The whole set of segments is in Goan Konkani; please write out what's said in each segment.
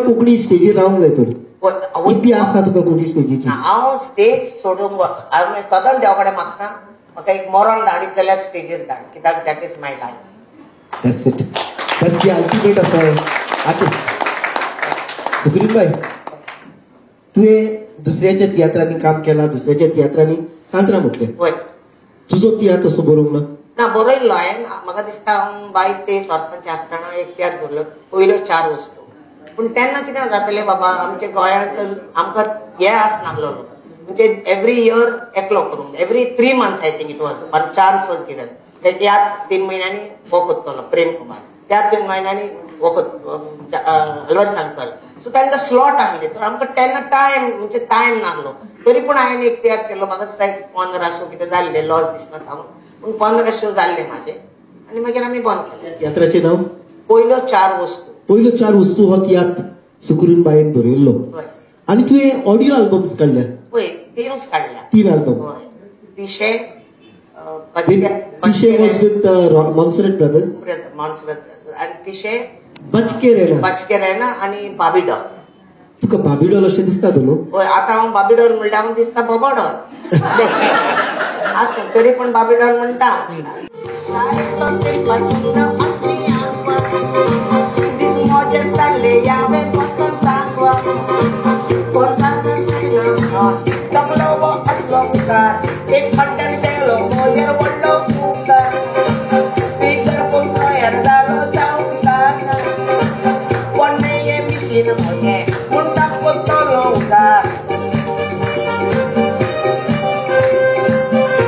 कोंकणी स्टेजीर रावंक जाय तर. इतली आसा तुका कोंकणी स्टेजीची. हांव स्टेज सोडूंक हांव सदांच देवा कडेन मागता, म्हाका एक मरण धाडीत जाल्यार स्टेजीर धाड, कित्याक that is my life. That's it. That's the ultimate of an artist. Sukurin बाय, तुवें दुसऱ्याच्या तियात्रांनी काम केलां, दुसऱ्याच्या तियात्रांनी कांतरां म्हटलें. हय. तुजो तियात्र असो बरोवंक ना? ना, बरयल्लो हांवें. म्हाका दिसता हांव 22-23 वर्सांचें आसतना एक तियात्र बरयलो, पयल्यो चार वस्तू. पूण तेन्ना कितें जातलें बाबा, आमच्या गोंयांत आमकां हे आसनासलो, म्हणजे एवरी इयर एकलो करूंक, every 3 months I think it was one chance was given. त्या 3 म्हयन्यांनी हो करतलो प्रेम कुमार, त्या 3 म्हयन्यांनी हो अल्वारीस अंकल. सो तांकां स्लॉट आहले, तर आमकां तेन्ना टायम म्हणजे टायम नासलो. तरी पूण हांवें एक तियात्र केलो, म्हाका दिसता 15 शो कितें जाल्ले, लॉस दिसना सांगून, पूण 15 शो जाल्ले म्हाजे आनी मागीर आमी बंद केले. तियात्राचें नांव पयल्यो चार वस्तू. पयल्यो चार वस्तू हो तियात्र सुकुरीन बायन बरयल्लो. आनी तुवें ऑडियो अल्बम्स काडल्या? पळय, 3 काडल्या. 3 अल्बम. हय. पिशे पिशे was with Monserrate brothers. Monserrate brothers आनी पिशे बचके रहना. बचके रहना आनी बाबी डॉल. तुका बाबी डॉल अशें दिसता न्हू? हय, आतां हांव बाबी डॉल म्हणल्यार हांव दिसता बोबो डॉल. आसूं, तरी पण बाबी डॉल म्हणटा.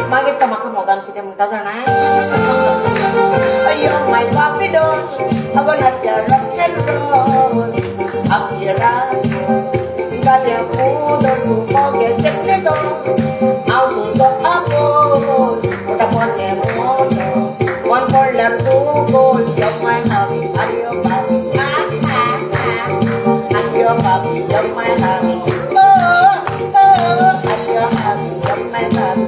मागीर तो म्हाका मोगान कितें म्हणटा जाणा, अयो my Bobby doll, अगो नाच्या rock and roll, अकिरा गाल्या फूद मोगे चटणे दो, हांव तुजो आपोल, मोटा मोटे मोटो, मन पडल्यार तूं गोल, यो my hobby, I'm your Bobby, I'm your Bobby, you're my hobby, oh oh, I'm your hobby, you're my hobby,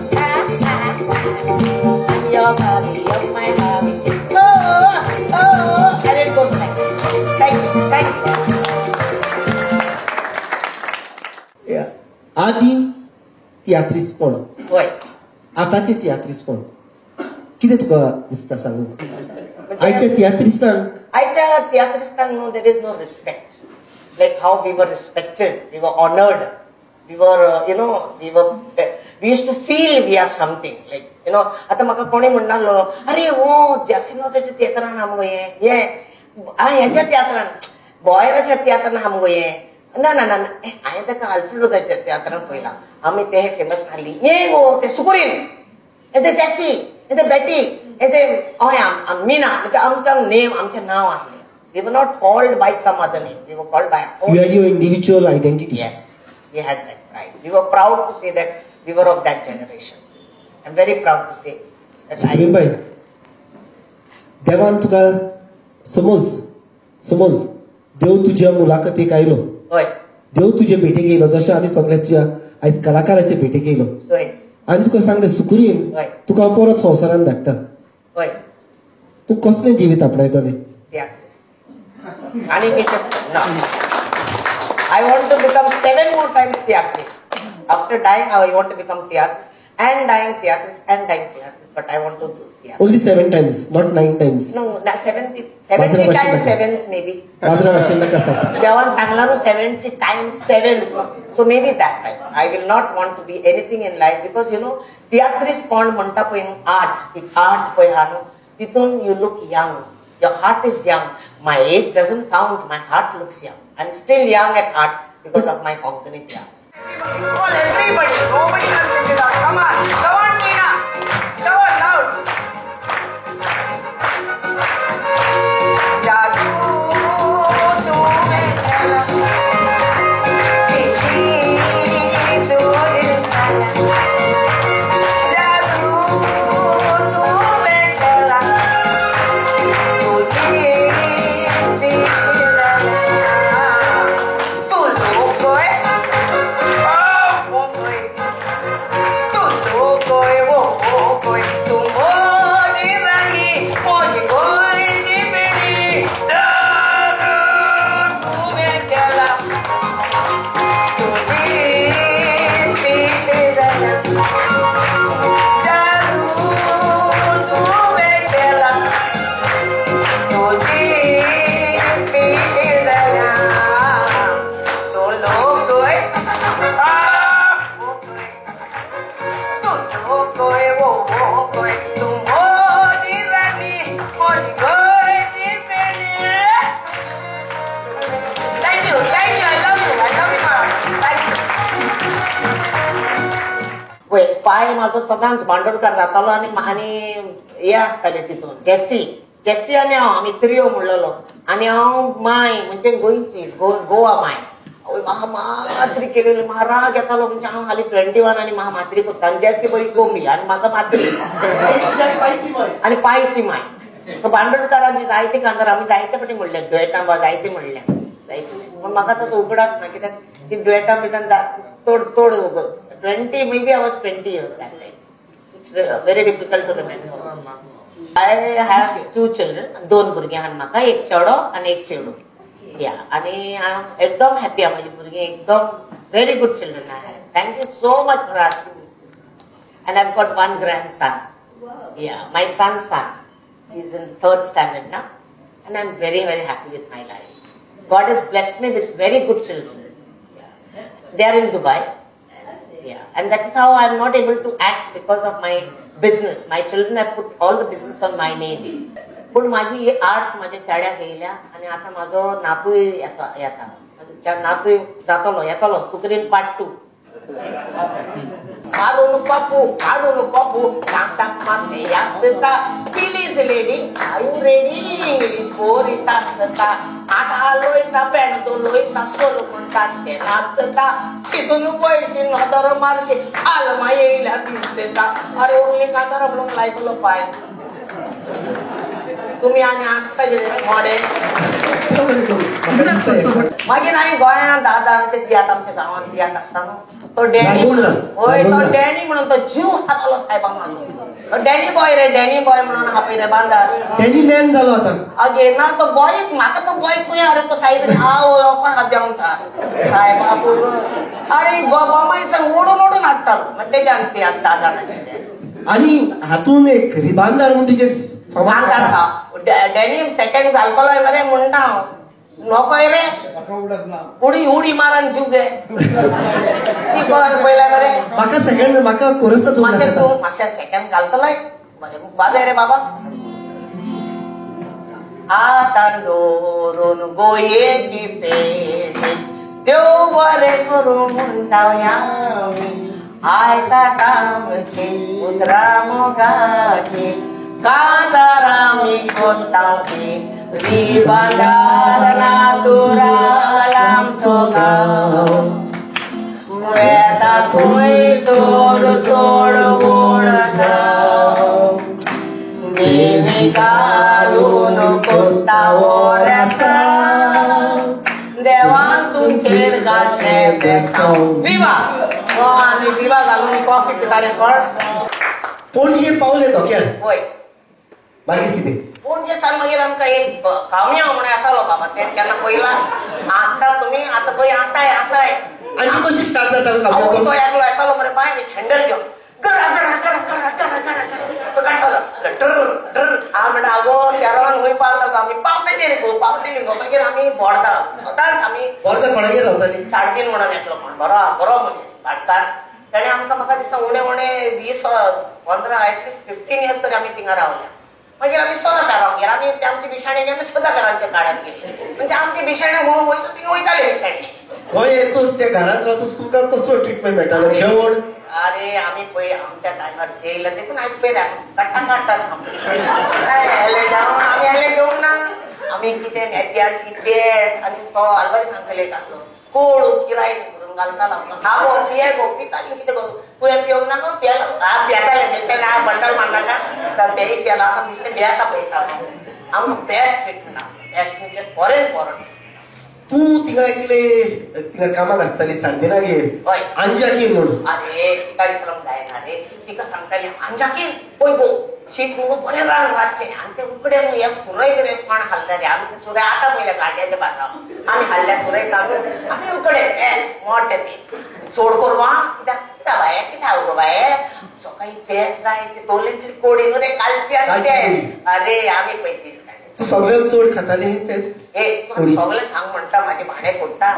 I'm your hobby, you're my hobby, oh oh, and it goes like, thank you, thank you. आदी तियात्रिस्टपण, हय, आतांचे तियात्रिस्टपण कितें तुका दिसता सांगूंक? आयच्या तियात्रिस्तांक, आयच्या तियात्रिस्तांक no, there is no respect. Like how we were respected, we were honoured, we were you know, we used to feel we are something. Like you know, आतां म्हाका कोणी म्हणनासलो, अरे हो जासिनोच्या तियात्रान आहा मुगो हें, हें हेच्या तियात्रान, बॉयराच्या तियात्रान आहा मुगो हें. ना ना ना, हांवें ताका आल्फ्रेडोच्या तियात्रान पळयलां, आमी ते फेमस आहली, हें गो तें सुकुरीन, हें तें जेसी, हें तें बेटी, हें तें हय मीना, म्हणजे आमकां नेम, आमचें नांव आहलें. We were not called by some other name, we were called by You had your individual identity. Yes, we had that pride. We were proud to say that we were of that generation. I'm very proud to say that. Sukurin बाय, देवान तुका समज, समज देव तुज्या मुलाखतीक आयलो, हय, देव तुजे भेटेक येयलो, जशें आमी सगळे तुज्या आयज कलाकाराचे भेटेक येयलो, हय, आनी तुका सांगलें सुकुरीन, तुका हांव परत संवसारान धाडटा, हय, तूं कसलें जिवीत आपणायतलें? आनी ना, I want to become 7 more times tiatrist. After dying I want to become tiatrist and dying tiatrist and dying tiatrist, but I want to do tiatrist. Only 7 times, not 9 times. No, 70 times 7 maybe. बाजरा भाशेन नाका सात. देवान सांगला न्हू 70 times 7, so maybe that time. I will not want to be anything in life because you know, tiatrist कोण म्हणटा पळय न्हू, आर्ट, एक आर्ट पळय आहा न्हू, तितून you look young, your heart is young. My age doesn't count, my heart looks young. I am still young at heart because of my Konkani tiatr. All everybody, nobody has sing it out. Come on, come on Tina, come on loud. जादू तू मेरा किसी दूर जादू तू मेरा तुझी तू लोग तू लोग सदांच बांदोडकार जातालो आनी आनी हे आसताले तितून जेसी जेसी आनी हांव आमी त्रियो म्हणलेलो आनी हांव माय म्हणजे गोंयची गोवा माय. म्हाका मात्री केलेली म्हाका राग येतालो म्हणजे हांव हालीं 21 आनी म्हाका मात्री करता आनी जेसी बरी कोंबी आनी म्हाका मात्री आनी पायची माय. बांदोडकारांची जायते कांतार आमी जायते फावटी म्हणले डुएटां बा जायते म्हणल्या जायते पूण म्हाका तो उगडास ना कित्याक ती डुएटां बिटां चड चड 20 maybe I was 20 years that time. It's very difficult to remember. I have 2 children, 2 भुरगीं आहात म्हाका, एक चेडो आनी एक चेडूं. या आनी हांव एकदम हॅपी आहा, म्हाजी भुरगीं एकदम very good children I have. Thank you so much for asking this. And I have got 1 grandson. Yeah, my son's son. He's in 3rd standard now. And I'm very, very happy with my life. God has blessed me with very good children. Yeah. They are in Dubai. Yeah, and that is how I am not able to act because of my business. My children have put all the business on my name. पूण माझी ही आर्ट माझ्या चेड्याक येयल्या आनी आतां म्हाजो नातूय येता येता नातूय जातलो येतलो सुक्रीन पार्ट 2. हाडून कपू हाडून कपू सांग माते आसता please lady are you ready English बोरीत आसता आतां लोयता पेणतो लोयता सोल म्हणटा ते नाचता चितून पयशी नदर मारशी आलमा येयल्या दिसता. अरे उरली कांतार म्हणून लायतलो पाय तुमी आनी आसता कितें मोडे. मागीर आमी गोंयांत दादा आमचे तियात्र आमच्या गांवांत तियात्र आसता न्हू तो डॅनी हय तो डॅनी म्हणून तो जीव खातालो सायबा म्हाजो. तो डॅनी बॉय रे डॅनी बॉय म्हणून आहा पळय रे बांदार डॅनी मॅन जालो आतां. अगे ना तो बॉयच म्हाका तो बॉय खंय अरे तो सायब हांव येवपा देंवचा सायबा अरे गोमाय सांग ओडून ओडून हाडटालो मागीर तेज्यान तियात्र 10 जाणांचे. आनी हातून एक रिबांदार म्हूण तुजें बांदार हा डॅनी सेकंड घालतलो मरे म्हणटा हांव नकोय रे उडी उडी मारान जीव गे शिकोय पयल्या मरे म्हाका सेकंड म्हाका कोरसच मातशें तूं मातशें सेकंड घालतलोय बरें वाजय रे बाबा. आतां दवरून गोयेची फेणी देव बरें करूं म्हणटा आमी आयतात आमची उतरां मोगाची कांतारां आमी कोत्ता ती रिबांदार नातुराल आमचो गांव वेता थंय चोर चोड गोड जावं देवी घालून कोत्ता वोर आसा देवान तुमचेर घातलें बेसांव. विवा आनी विवा घालून कॉफी पिताले कोण पणजे पावले धोक्यान. हय मागीर कितें पणजे सान मागीर आमकां एक खावया म्हणून येतालो बाबा तें केन्ना पयला आसता तुमी आतां पळय आसाय आसाय. आनी तूं कशी स्टार्ट जाता तो एकलो येतालो मरे बाय एक हँडल घेवन गरा गरा गरा गरा गरा गरा गरा काडटालो ड्र ड्र. हांव म्हणटा आगो शेरान खंय पावता गो आमी पावते न्ही रे गो पावते न्ही गो. मागीर आमी बोर्दा सदांच आमी बोर्दा कोणागेर रावताली 3.5 म्हणून एकलो कोण बरो बरो मनीस भाटकार तेणें आमकां म्हाका दिसता उणें उणें 20 15 एटलिस्ट 15 इयर्स तरी आमी थिंगा रावल्या. मागीर आमी सदाकारांगेर आमी आमची बिशाणी आमी सदाकारांच्या काळान गेली म्हणजे आमची बिशाणे वयता थिंगा वयताले बिशाणे. गोंय येतूच त्या घरांत रावतूच तुमकां कसलो ट्रिटमेंट मेळटालो जेवण? अरे आमी पळय आमच्या टायमार जेयला देखून आयज पळय काडटा काडटा हेले जेवण आमी हेले घेवंक ना आमी कितें मेथयाची पेज आनी तो आलवारी सांगतले एक आसलो कोळ किराय करून घालतालो हा गो पिये गो पिता कितें करूं तुवें पिवंक ना गो पियेलो हा पियेताले बेश्टें ना बंडल मारनाका तर तेय पियेलो आतां बेश्टें भियेता पळय आमकां बेस्ट ट्रिटमेंट आमकां बेस्ट म्हणजे फॉरेन फॉरेन. तूं थिंगा एकले थिंगा कामाक आसताली सांतिनागेर आंजाकीन म्हणून. अरे तिका विसरोंक जायना रे तिका सांगताली आंजाकीन पळय गो शीत मुगो बरें रान रातचें आनी तें उकडें न्हू हें सुरय कितें कोण हाडल्या रे आमी तें सुरय आतां पयल्या गाडयेच्या बाजारां आमी हाडल्या सुरय तांदूळ आमी उकडे बेस्ट मोटें तें चड करूं आं कित्याक कित्याक बाये कित्याक गो बाये सकाळीं पेज जाय ती दवरली कोडी न्हू रे कालची आनी पेज. अरे आमी पळय दीस काडले. तूं सगळ्यात चड खाताली पेज? ए सगळें सांग म्हणटा म्हाजे भाडे फोडटा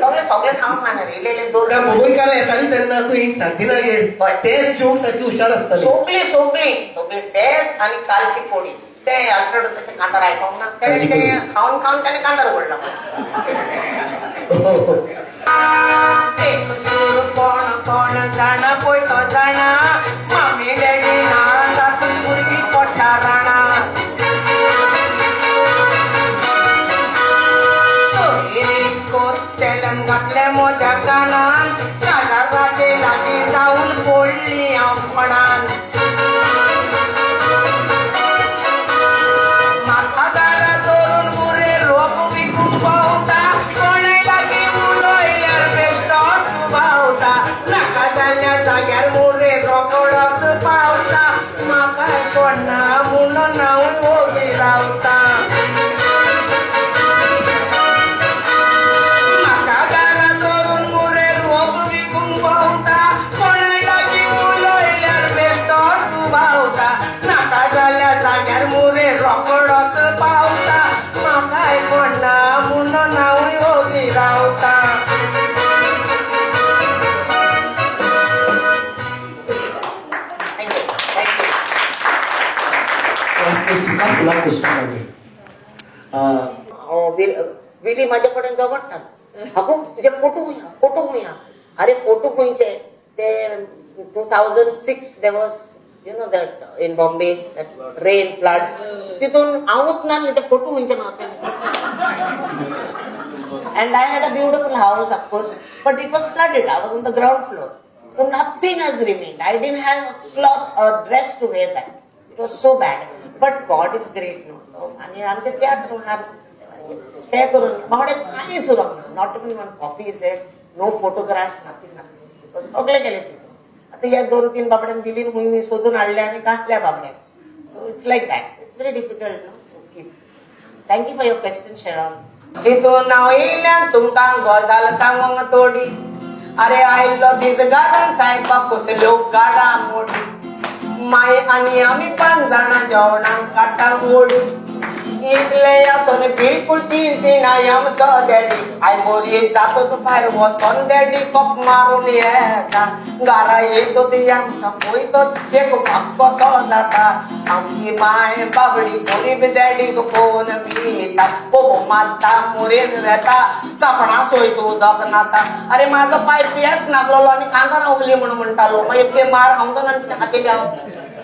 सगळें सगळें सांग माना रे दोन मुंबयकारां येताली तेन्ना खंय सांतिनागेर पेज जेवंक सारकी हुशार आसताली सगळी सगळी सगळी पेज आनी कालची कोडी ते अल्फ्रेडो तशें कांतार आयकोंक ना तेणें तें खावन खावन तेणें कांतार उडला. एक सूर कोण कोण जाणा पळय तो जाणा मामी डॅडी ना तातूंत भुरगीं पडटा राणा सोयरीक कोत्तेल्यान घातलें म्हज्या कानान काजाराचे लागीं जावन पडली हांव कोणान म्हाका दारा धरून मुरे रोप विकूंक पावता कोणय लागीं उलयल्यार बेश्टोच तूं भावता नाका जाल्ल्या जाग्यार मुरे रोकडोच पावता म्हाका कोणा म्हणून हांव ओगी रावता म्हाका दारा धरून मुरे रोप विकूंक पावता कोणय लागीं उलयल्यार बेश्टोच तूं भावता नाका जाल्ल्या जाग्यार मुरे रोकडोच पावता म्हाका कोणा म्हणून हांव ओगी रावता. सुका फुलाक क्वेश्चन काडलें. विली म्हाजे कडेन झगडटा, आगो तुजे फोटो खंय आहा, फोटो खंय आहा. अरे फोटो खंयचे ते 2006 there was you know that in Bombay that rain floods तितून हांवूच ना न्ही ते फोटो खंयचे म्हाका. And I had a beautiful house of course, but it was flooded. I was on the ground floor, so nothing has remained. I didn't have a cloth or dress to wear that. It was so bad. But God is great, no. आनी आमचे तियात्र आहा ते करून बावडे कांयच उरप ना, not even one copy is there, no photographs, nothing nothing. सगळे गेले तितून. आतां ह्या 2-3 बाबड्यान बिलीन हुंय हुंय सोदून हाडले आनी घातल्या बाबड्यान. So it's like that. It's very difficult no to keep. Thank you for your question Sharon. जितून हांव येयल्यान तुमकां गजाल सांगूंक थोडी, अरे आयल्लो दीस गारान सायबाक कसल्यो गाडा मोडी, माय आनी आमी 5 जाणां जेवणाक काडटा ओडी, इतले आसून बिलकूल चिंतिना आमचो डॅडी, I बोरी जातोच भायर वचोन डॅडी कोप मारून येता, घरा येतोच आमकां पळयतोच एक भाग कसो जाता, आमची माय बाबडी गरीब डॅडीक फोन दिता, बोबो मारता मोरेन वेता, कापडां सोयत उदक नाता. अरे म्हाजो पांय पियेच नागलोलो आनी कांतारां उरली म्हणून म्हणटालो, मागीर इतले मार खावचो ना आनी कितें खातली हांव,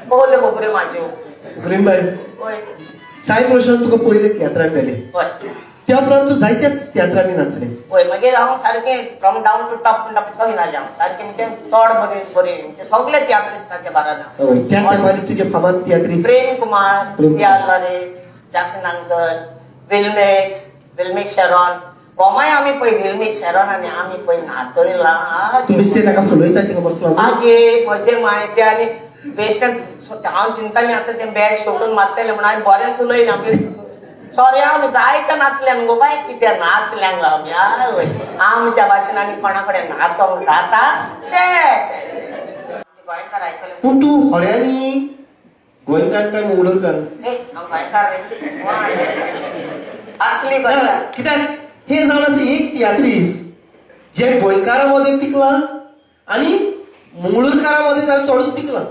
बहल्यो खबऱ्यो म्हाज्यो. सुक्रीम बाय, हय सायब रोशन तुका पयले तियात्रान मेले, हय त्या उपरांत तूं जायत्याच तियात्रांनी नाचले. हय मागीर हांव सारकें फ्रॉम डावन टू टॉप म्हणटा पळय तशें जालें हांव, सारकें म्हणजे चड बरी बरी म्हणजे सगळे तियात्रिस्तांच्या बारान. हय, त्या तेंपार तुजे फामाद तियात्रिस्त Prem Kumar, C Alvares, Jason uncle, Wilmax, Wilmax Sheron. गोमाय आमी पळय विल्मेक्स शेरॉन आनी आमी पळय नाचयला. तूं बेश्टें ताका फुलयता थिंगा बसला. आगे म्हजे माय ते आनी बेश्टें हांव चिंतालें आतां तें बॅग सोडून मारतलें म्हणून हांवें बरेंच उलयलें. आमी सॉरी आमी जायते नाचल्यान गो बाय, कितें नाचल्यान गो आमी, आवय आमच्या भाशेन आनी कोणा कडेन नाचोंक जाता. शे शे गोंयकार आयकलें. पूण तूं खऱ्यांनी गोंयकार काय मंगळूरकार? ए हांव गोंयकार रे, असली गोंयकार. कित्याक हे जावन आसा एक तियात्रीस जे गोंयकारां मदें पिकलां आनी मंगळूरकारां मदें जाल्यार चडूच पिकलां.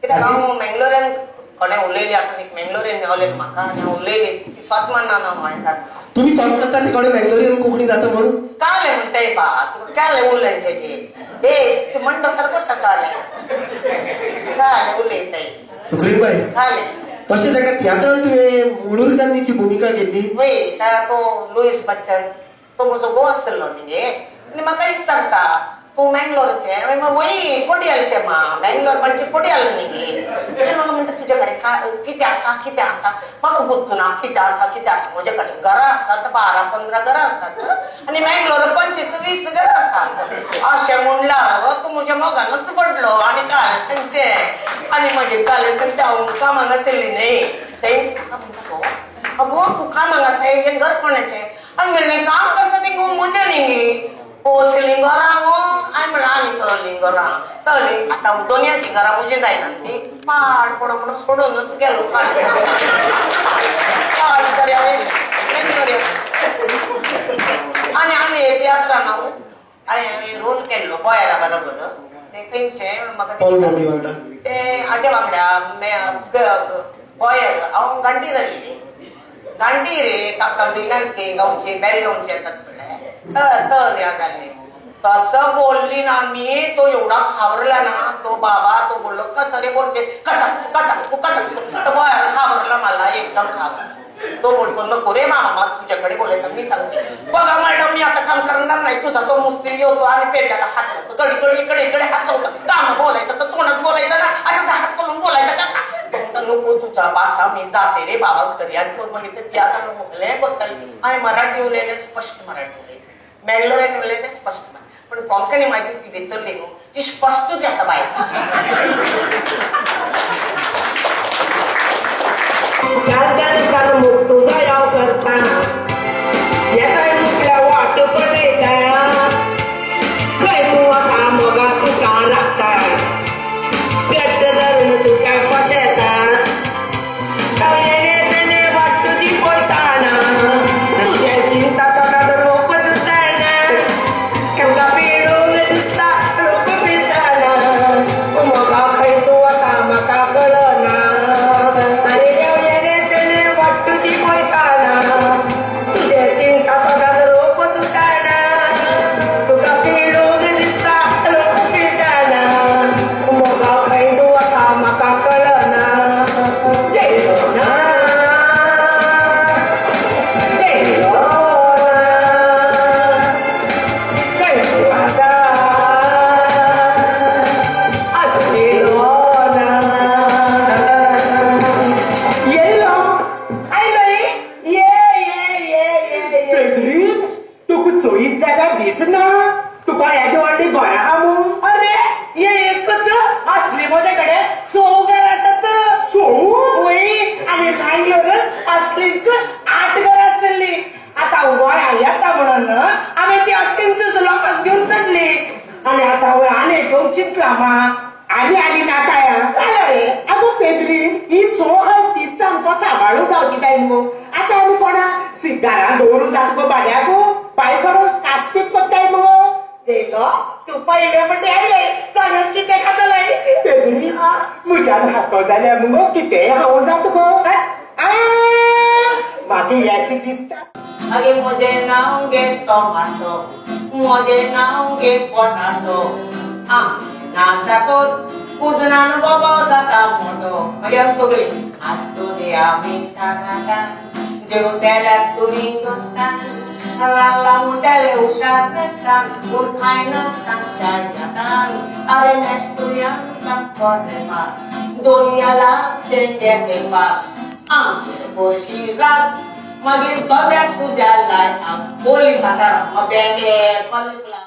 कित्याक हांव मेंगलोरान कोणें उलयली, आतां एक मेंगलोरीन मेवलें म्हाका आनी हांव उलयली ती स्वत मानना हांव गोंयकार. तुमी स्वत मानता ती कोणें मेंगलोरीन कोंकणी जाता म्हणून? कालें म्हणटाय बा तुका कालें उलयचें की हे तूं म्हणटा सारको सकालें कालें उलयताय. सुक्रीम बाय, कालें तशेंच एका तियात्रान तुवें मंगळूरकान्नीची भुमिका केल्ली. वय तो लुईस बच्चन तो म्हजो घोव आसलो न्ही, आनी म्हाका विचारता तूं मँगलोर से? वय कोडियालचे मा, मँगलोर म्हणजे कोडियाल न्ही. म्हाका म्हणटा तुजे कडेन कितें आसा कितें आसा, म्हाका गुत्तू ना कितें आसा कितें आसा. म्हजे कडेन घरां आसात 12-15 घरां आसात आनी मँगलोर 25-20 घरां आसात अशें म्हणलां. तूं म्हज्या मोगानूच पडलो आनी कालें सांगचें आनी मागीर कालें सांगचें हांव कामाक आशिल्ली न्ही. ते म्हाका म्हणटा गो अगो तूं कामाक आसा हें घर कोणाचें? आनी म्हणलें काम करता तें गो म्हजें न्ही. पोसलीं घरां गो? हांवें म्हणलें आमी तळलीं घरां तळलीं आतां दोनयाचीं घरां म्हजीं जायना ती पाड पडो म्हणून सोडूनच गेलो. काड तरी हांवें. आनी आमी हे तियात्रान हांव हांवें रोल केल्लो बॉयरा बरोबर. ते खंयचे म्हाका ते हाजे वांगडा बॉयर हांव गांठी जाल्ली, गांठी रे काका विनंती गांवची बेलगांवची येतात पळय तर तर या जाल्ले तसं बोलली ना मी, तो एवढा घाबरला ना तो बाबा, तो बोललो कसं रे बोलते कचक कचक कचक, तर घाबरला मला एकदम घाबरला. तो बोलतो नको रे मामा तुझ्याकडे बोलायचं, मी सांगते बघा मॅडम मी आता काम करणार नाही, तुझा तो मुस्लिम येतो आणि पेट्याला हात लावतो, गडी गडी इकडे इकडे हात लावतो, काम बोलायचं तर तोंडात बोलायचं ना, असं हात करून बोलायचं का, नको तुझा बासा मी जाते रे बाबा घरी. आणि तो बघितलं ती आता मुकले आणि मराठी उलयले, स्पष्ट मराठी उलयले, मँगलोरियन उलयले स्पष्ट मराठी, पण कोंकणी माझी ती भितरली न्हू ती स्पष्टच येता बाहेर. कालच्यान मुख तुझा याव करता येताय मुकल्या वाट पडयता खंय तूं आसा मोगा तुका लागता घट्ट धरून तुका पोशेता येणे तेणे वाट तुजी पळयताना तुजें चिंता सदांच रोप जायना तुका पिळून दिसता रोप पिळताना मोगा खंय तूं आसा म्हाका कळना मागीर तोंडाक तुज्या लाय बोली खाता बेंडे कॉलीफ्लावर.